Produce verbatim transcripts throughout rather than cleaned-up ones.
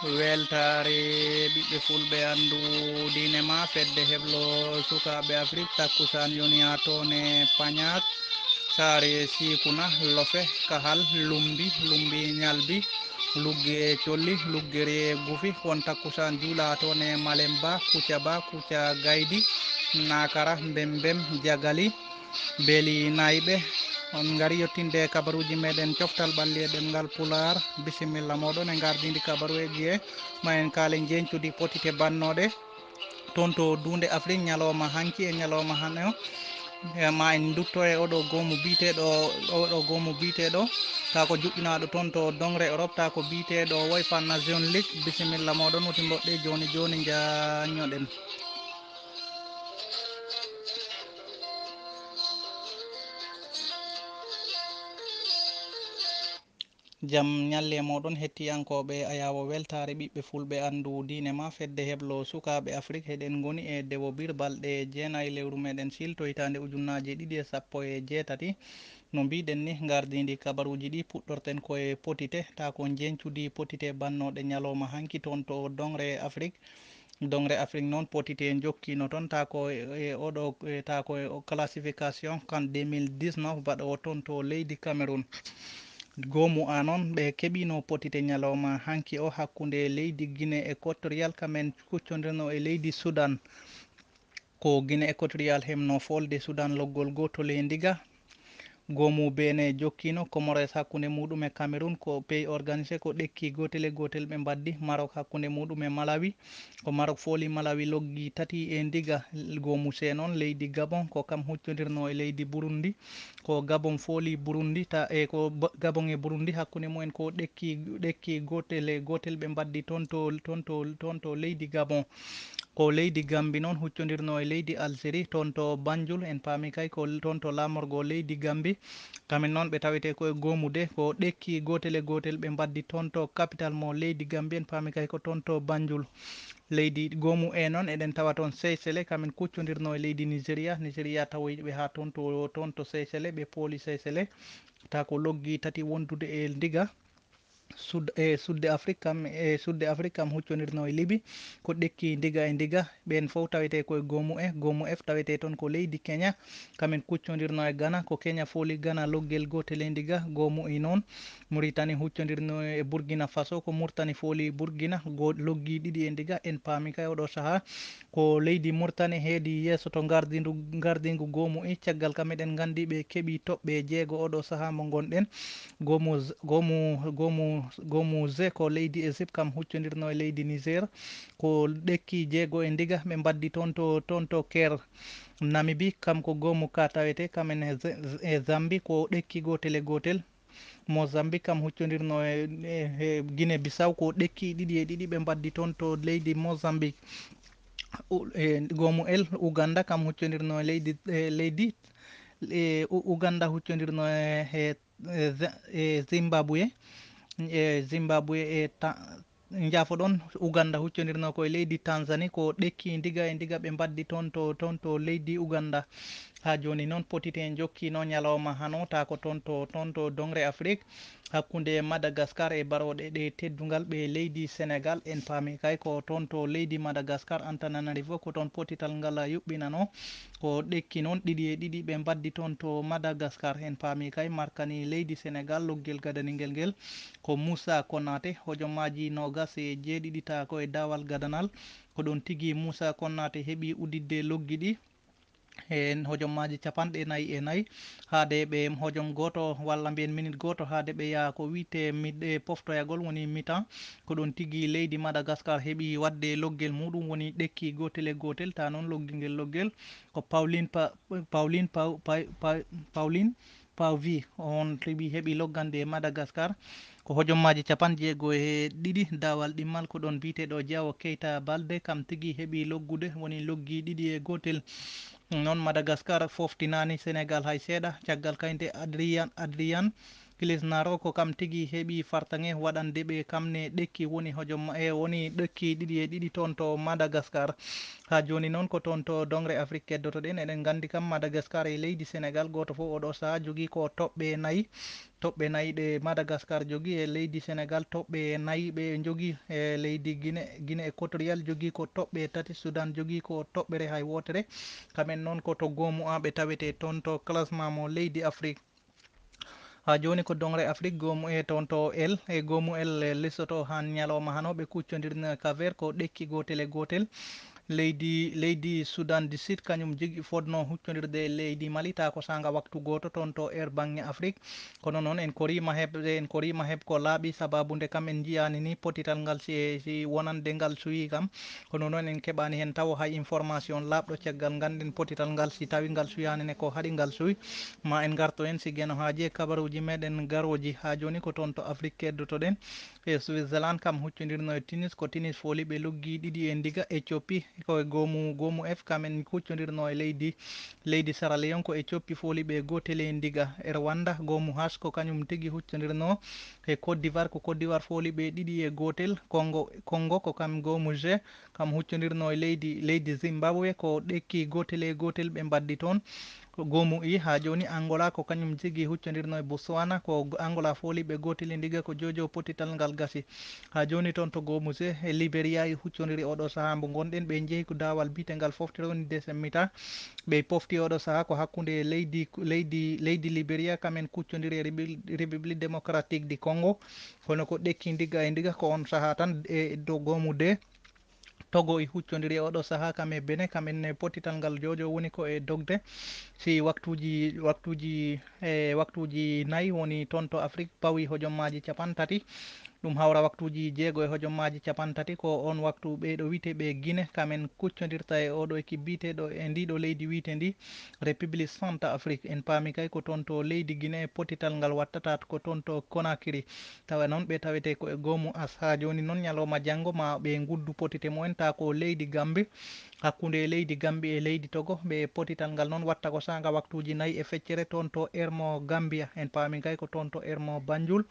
Weltaare ɓiɓɓe fulɓe anndu diine ma, fedde heblo sukaaɓe Afrik, takkusaan yoni haa toon e Pañaak, saare Siikuna, Lofe, Kahal, Lumbi, Lumbi Ñalbi, Lugge Colli, Luggere Gufi, won takkusaan juula haa toon e Malemba, Kucaba, Kuca Gaydi, Nakara, Mbembem, Jagali, Beeli Nayɓe. On ngari yettinde kabaruuji meɗen coftal ɓalli e ɗemngal Pulaar. Bisimilla mooɗon e ngardiindi kabarueji e ma en kaale njeñcudi potite bannooɗe toon to duunde Afrik ñalooma hanki e ñalooma hano. E ma en ndutto e oɗo goomu biyeteeɗo, oɗo goomu biyeteeɗo, taa ko juɓɓinaaɗo toon to dongre Europe, taa ko biyeteeɗo UEFA Nation League. Bisimilla mooɗon, woti mboɗɗe jooni jooni njaññoɗen. Jam ñalle e mooɗon hettiyankooɓe Ayaawo Weltaare ɓiɓɓe fulɓe anndu diine ma fedde heblo sukaaɓe Afrik. Heɗen ngoni e dewo bir balɗe jeenayi lewru meɗen sil to hitaande ujunnaaje ɗiɗi e sappo e jeetati. No mbiɗen ni, ngardiindi kabaruuji ɗi puɗɗorten ko e potite, taa ko njeñcudi potite bannooɗe ñalooma hanki toon to dongre Afrik. Dongre Afrik noon potite jokkino toon, taa ko e oɗo, e taa ko e o classification kan deux mille dix-neuf baɗoowo toon to leydi Cameroun. Goomu A noon ɓe keɓino potite ñalooma hanki o hakkunde leydi Guinée Équatoriale, kamen kuccondirno e leydi Sudan. Ko Guinée Équatoriale hemno folde Sudan loggol gootol e ndiga. Goomu Benin jokkino Comores hakkunde muɗum e Cameroun ko pays organisé, ko ɗekki gootel e gootel ɓe mbaddi. Maroc hakkunde muɗum e Malawi, ko Maroc fooli Malawi loggi tati e ndiga. Goomu C noon leydi Gabon ko kam huccondirno e leydi Burundi, ko Gabon fooli Burundi ta e ko Ba- Gabon e Burundi hakkunde mumen ko ɗekki ɗekki gootel e gootel ɓe mbaddi toon to toon to toon to leydi Gabon. Ko leydi Gambi noon huccondirno e leydi Algérie toon to Banjul, en paami kay ko toon to laamorgo leydi Gambi. Kamen noon ɓe tawete ko e goomude ko ɗekki gootel e gootel ɓe mbaddi toon to capital mo leydi Gambi, en paami kay ko toon to Banjul. Leydi goomu e noon eɗen tawa toon Seychelles, kamen kuccondirno e leydi Nigeria. Nigeria tawoyi ɓe haa toon to toon to Seychelles, ɓe pooli Seychelles ta ko loggi tati wondude e ndiga. Sud e sudde Afrique kam e sudde Afrique kam huccondirno e Libi, ko ɗekki ndiga e ndiga. Ɓeen fof tawete ko e goomu e goomu F tawete toon ko leydi Kenya. Kamen kuccondirno e Ghana, ko Kenya fooli Ghana loggel gootel e ndiga. Goomu e noon Mauritanie huccondirno e Burkina Faso, ko Mauritanie fooli Burkina go loggi ɗiɗi e ndiga. En paami kay oɗo sahaa ko leydi Mauritanie heedi yeeso to ngardindu ngardingu goomu e caggal kam eɗen nganndi ɓe keɓi toɓɓe jeego oɗo sahaa mo ngonɗen. Goomu Z- goomu goomu goomu ze ko leydi Égypte kam huccondirno e leydi Niger, ko ɗekki jeego e ndiga ɓe mbaddi toon to toon to Caire. Namibi kam ko goomu ka tawete kam en e Z- e Zambie, ko ɗekki gootel e gootel. Mozambique kam huccondirno e, e, e Guinée Bissau, ko ɗekki ɗiɗi e ɗiɗi ɓe mbaddi toon to leydi Mozambique. U- e, goomu L Uganda kam huccondirno e leydi e leydi e, U- Uganda huccondirno e, e, e, Z- e Zimbabwe. E Zimbabwe e ta- Njaafo-ɗon, Uganda huccondirnoo ko e leydi Tanzanie, ko ɗekki ndiga e ndiga ɓe mbaddi toon to toon to leydi Uganda. Haa jooni noon, potite en njokkii noon ñalawma hano, taa ko toon to toon to dongre Afrik, hakkunde Madagascar e barooɗe ɗe teddungal ɓe leydi Senegal. En paami kay ko toon to leydi Madagascar, Antananarivo, ko toon potital ngal yuɓɓinanoo. Ko ɗekki noon ɗiɗi e ɗiɗi ɓe mbaddi toon to Madagascar. En paami kay markani leydi Senegal loggel gadaningel ngel ko Moussa Konaté, hojomaaji noogas e jeeɗiɗi ta ko e daawal gadanal. Ko ɗoon tigi Moussa Konaté heɓi udditde loggi ɗi e hojomaaji capanɗe nayi e nayi, haade ɓe hojom gooto walla mbiyen minit gooto haade ɓe yaha ko wiyetee mi- e poftoyagol woni mi-temps. Ko ɗoon tigi leydi Madagascar heɓi waɗde loggel muɗum woni ɗekki gootel e gootel, ta noon loggi ngel loggel ko Pauline Pa- Pauline Pa- Pa- Pa- Pauline Pavie, on heɓi heɓi loggande e Madagascar ko hojomaaji capanɗe jeego e ɗiɗi daawal ɗimmal. Ko ɗoon biyeteeɗo Diao Keita Baldé kam tigi heɓi loggude, woni loggi ɗiɗi e gootel. Noon Madagascar foftinaani Senegal hay seeɗa, caggal kay nde Adrian Adrian Pilisnaro ko kam tigi heɓi fartaŋe waɗande ɓe kam ne ɗekki woni hojom e woni ɗekki ɗiɗi e ɗiɗi toon to Madagascar. Haa jooni noon ko toon to dongre Afrik keddotoɗen. Eɗen nganndi kam Madagascar e leydi Senegal gooto fof oɗo sahaa jogii ko toɓɓe nayi. Toɓɓe nayi ɗe Madagascar jogii e leydi Senegal, toɓɓe nayi ɓe njogii e leydi Guinée, Guinée équatoriale jogii ko toɓɓe tati, Sudan jogii ko toɓɓere hay wootere. Kamen noon ko to goomu A ɓe tawetee toon to classement mo leydi Afrik. Haa jooni ko dongre Afrik goomu e toon to L, e goomu L e Lesotho haa ñalawma hano ɓe kuccondirno e Cap Vert ko ɗekki gootel e gootel. Leydi, leydi Sudan du Sud kañum jigi fodno huccondirde e leydi Mali, taa ko saanga waktu gooto toon to er baŋŋe Afrik. Kono noon en koriima heɓde, en koriima heɓ ko laaɓi sababu nde kam en njiyaani ni potital ngal si, si wonande ngal suyi kam. Kono noon en keɓaani heen tawo hay information laaɓɗo caggal ngannden potital ngal si tawi ngal suyaani ne ko haɗi ngal suyi. Ma en ngarto en si Geno Haaji e kabaruuji meɗen garooji. Haa jooni ko toon to Afrik keddotoɗen. E Switzerland kam huccondirno e Tunis, ko Tunis fooli ɓe luggi ɗiɗi e ndiga. Ethiopie ko e goomu, goomu F kam en huccondirno e leydi, leydi Sierra Leone, ko Ethiopie fooli ɓe gootel e ndiga. E Rwanda goomu H ko kañum tigi huccondirno e Côte d'Ivoire, ko Côte d'Ivoire fooli ɓe ɗiɗi e gootel. Congo, Congo ko kam goomu G kam huccondirno e leydi, leydi Zimbabwe, ko ɗekki gootel e gootel ɓe mbaddi toon. Goomu I haa jooni Angola ko kañum jigi huccondirno e Botswana, ko Angola fooli ɓe gootel e ndiga, ko jojo potital ngal gasi. Haa jooni toon to goomu C e Liberia e huccondiri oɗo sahaa mbo ngonɗen, ɓe njehi ko daawal biyetengal foftere woni deuxième mi-temps. Ɓe pofti oɗo sahaa ko hakkunde leydi, leydi, leydi Liberia kamen kuccondiri e Rebu-, République Démocratique du Congo. Kono ko ɗekki ndiga e ndiga ko on sahaa tan e do goomu D. Togo e huccondiri e oɗo sahaa kam e Benin, kam en potital ngal jojo woni ko e dogde. Si waktuuji, waktuuji, e waktuuji nayi woni toon to Afrik pawi hojommaaji capantati. Ɗum hawra waktuuji jeego e hojommaaji capantati. Ko on waktu ɓee ɗo wiyetee ɓe Gine, kam en kuccondirta e oɗo ekip biyeteeɗo e ndii ɗo leydi wiyeteendi République Centrafrique. En paami kay ko toon to leydi Gine potital ngal wattata ko toon to Conakry. Tawa noon ɓe tawetee ko e goomu As. Haa jooni noon ñalawma janngo ma ɓe nguddu potite mumen, taa ko leydi Gambi, hakkunde leydi Gambi e leydi Togo. Ɓe potital ngal noon watta ko saanga waktuuji nayi e feccere toon to Ermo Gambia. En paami kay ko toon to Ermo Banjul.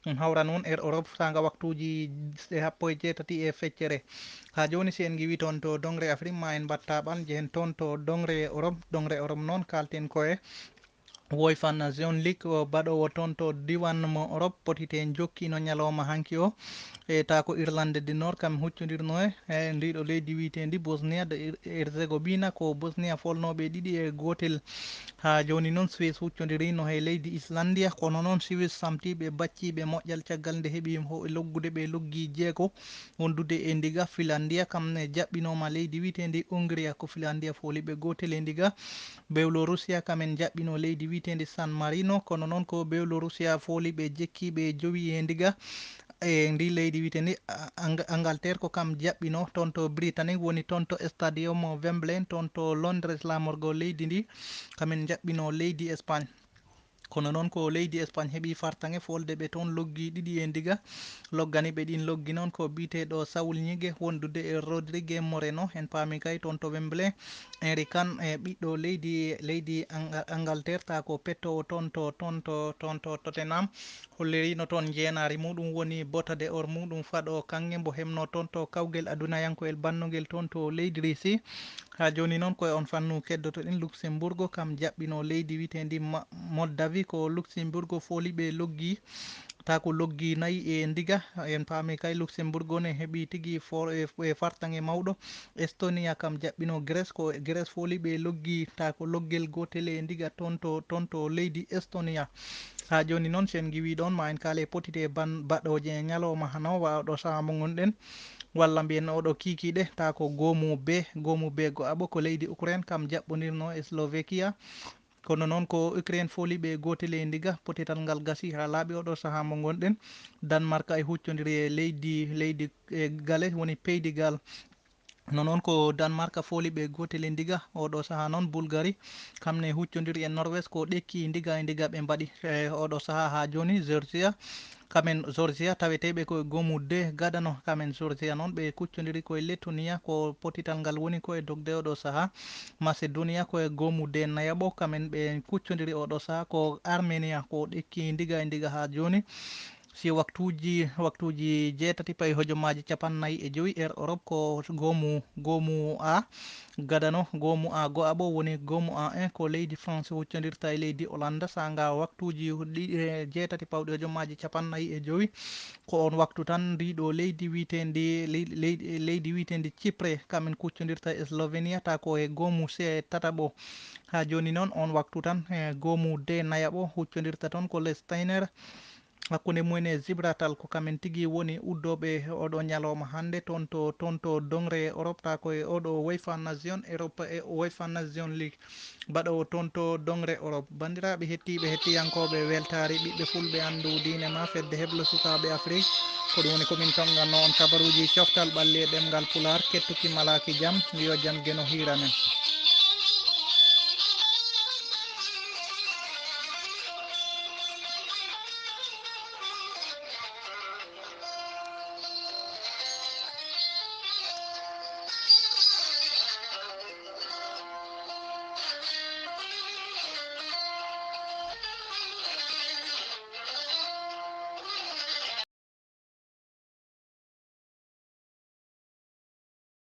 Ɗum hawra noon Air Europe saanga waktuuji sappo e jeetati e feccere. Haa jooni si en ngiwii toon to dongre Afrik ma en mbatta ɓan jehen toon to dongre Europe. Dongre Europe noon kaalten ko e UEFA Nation League, o baɗoowo toon to diwan mo Europe, potite jokkiino ñalawma hanki o. E taa ko Irlande du Nord kam huccondirno e, e ndiiɗo leydi wiyeteendi Bosnia de Herzegovina, ko Bosnia folnooɓe ɗiɗi e gootel. Haa jooni noon Suisse huccondiriino he leydi Islandia, kono noon Suisse samtiiɓe bacciiɓe moƴƴal caggal nde heɓi ho-, loggude ɓe loggi jeego wondude e ndiga. Finlandia kam ne jaɓɓinooma leydi wiyeteendi Hungria, ko Finlandia fooli ɓe gootel e ndiga. Bielorussia kam en jaɓɓino leydi wiyeteendi San Marino, kono noon ko Bielorussia fooli ɓe jekkiiɓe jowi e ndiga. E ndi leydi wiyeteendi A-, Ang-, Angleterre ko kam jaɓɓino toon to Britannique, woni toon to Stadium Wembley, toon to Londres, laamorgo leydi ndi, kam en jaɓɓino leydi Espagne. Kono noon ko leydi Espagne heɓi fartaŋe folde ɓe toon loggi ɗiɗi e ndiga. Loggani ɓe ɗin loggi noon ko biyeteeɗo Saul Ñigue wondude e Rodrigue Moreno. En paami kay toon to Wembley, Henry Kane e ɓiɗɗo leydi, leydi Anga-, Angleterre, taa ko pettoowo toon to, toon to, toon to Tottenham. Holliriino toon njeenaari muuɗum woni bota de or muuɗum faɗo kaŋŋe mbo hemno toon to kawgel adunayankoyel bannogel toon to leydi Risi. Haa jooni noon ko e on fannu keddotoɗen. Luxembourg kam jaɓɓino leydi wiyeteendi Ma-, Moldavie, ko Luxembourg fooli ɓe loggi, taa ko loggi nayi e ndiga. En paami kay Luxembourg ne heɓi tigi for-, e, e fartaŋe mawɗo. Estonia kam jaɓɓino Grèce, ko Grèce fooli ɓe loggi, taa ko loggel gootel e ndiga toon to, toon to leydi Estonia. Haa jooni noon, si en ngiwii ɗoon, ma en kaale potite ban-, baɗooje e ñalawma hano wa oɗo sahaa mo ngonɗen, walla mbiyen oɗo kiikiiɗe, taa ko goomu B, goomu B go aɓo ko leydi Ukraine kam jaɓɓondirno e Slovakia. Kono noon ko Ukraine fooli ɓe gootel e ndiga, potital ngal gasi haa laaɓi oɗo sahaa mo ngonɗen. Danemark e huccondiri e leydi, leydi e Gale woni Pays de Galles. No noon ko Danemark fooli ɓe gootel e ndiga, oɗo sahaa noon Bulgarie, kam ne huccondiri e Norvège ko ɗekki ndiga e ndiga ɓe mbaɗi. E oɗo sahaa haa jooni Georgia Kamen Georgia taweteeɓe ko e goomu de gadano. Kamen Georgia noon ɓe kuccondiri ko e Letonia, ko potital ngal woni ko e dogde oɗo saha. Macedonia ko e goomu de nayaɓo, kamen ɓe kuccondiri oɗo saha ko Armenia, ko ɗekki ndiga e ndiga haa jooni. Si waktuuji, waktuuji jeetati payi hojomaaji capannay e jowi, heure Europe ko goomu, goomu A gadano. Goomu A go'aɓo woni goomu A un ko leydi France huccondirta e leydi Hollande. Saanga waktuuji ɗi-, e, jeetati pawɗi hojomaaji capannay e jowi, ko on waktu tan ndiɗo leydi wiiteendi, ley-, leydi, leydi wiiteendi Chypre, kamen kuccondirta e Slovenia, ta ko e goomu C tataɓo. Haa jooni noon, on waktu tan, e, goomu D nayaɓo huccondirta toon ko Liechtenstein, hakkunde mumen e Gibraltar. Ko kamen tigi woni uddooɓe oɗo ñalawma hannde toon to, toon to dongre Europe, ta ko e oɗo UEFA Nation Europe e UEFA Nation League baɗoowo toon to dongre Europe. Banndiraaɓe hettiiɓe, hettiyankooɓe weltaare ɓiɓɓe fulɓe, anndu diine ma fedde heblo sukaaɓe Afrik. Ko ɗum woni ko min tonganno on kabaruuji coftal ɓalli e ɗemngal Pulaar. Kettuki malaaki jam, yo jam geno hiira men.